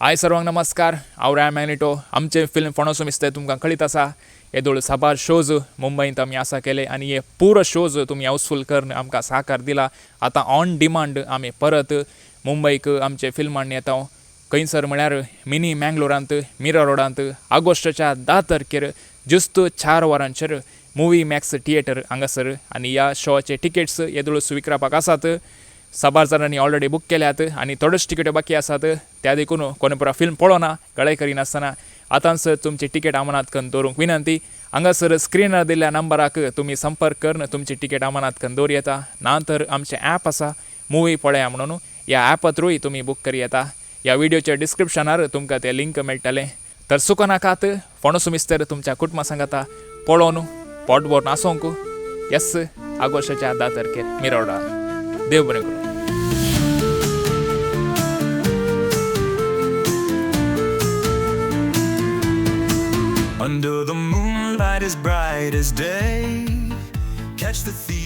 हाय सर्वांक नमस्कार. हांव राय मॅग्नेटो. आमचें फिल्म फोंडोसो मिस्तेर तुमकां कळीत आसा. येदोळ साबार शोज मुंबयंत आमी आसा केले आनी हे पुरो शोज तुमी हाऊसफूल करून आमकां सहकार दिला. आतां ऑन डिमांड आमी परत मुंबयक आमचें फिल्म हाडून येता. खंयसर म्हळ्यार मिनी मँगलोरांत मिरा रोडांत ऑगस्टाच्या 10 तारखेर ज्युस्त 4 वरांचेर मुवी मॅक्स थिएटर हांगासर. आनी ह्या शोचे टिकेट्स येदोळ स्विकारापाक आसात. साबार जाणांनी ऑलरेडी बूक केल्यात आनी थोड्योच टिकेट्यो बाकी आसात. त्या देखून कोण पुरा फिल्म पळोवना गळाय करिनासतना आतांच तुमची टिकेट अमानात करून दवरूंक विनंती. हांगासर स्क्रिनार दिल्ल्या नंबराक तुमी संपर्क करून तुमची टिकेट अमानात करून दवर येता. ना तर आमचें ॲप आसा मुवी पळया म्हणून, ह्या ॲपा थ्रूय तुमी बूक करी येता. ह्या व्हिडिओच्या डिस्क्रिप्शनार तुमकां तें लिंक मेळटलें. तर सुको नाकात, फोंडोसो मिस्तेर तुमच्या कुटुंबा सांगाता पळोवन पोट भरून आसोंक. येस, आगोस्टाच्या 10 तारखेर मिरोडा. देव बरें करूं. Under the moonlight as bright as day, catch the thief.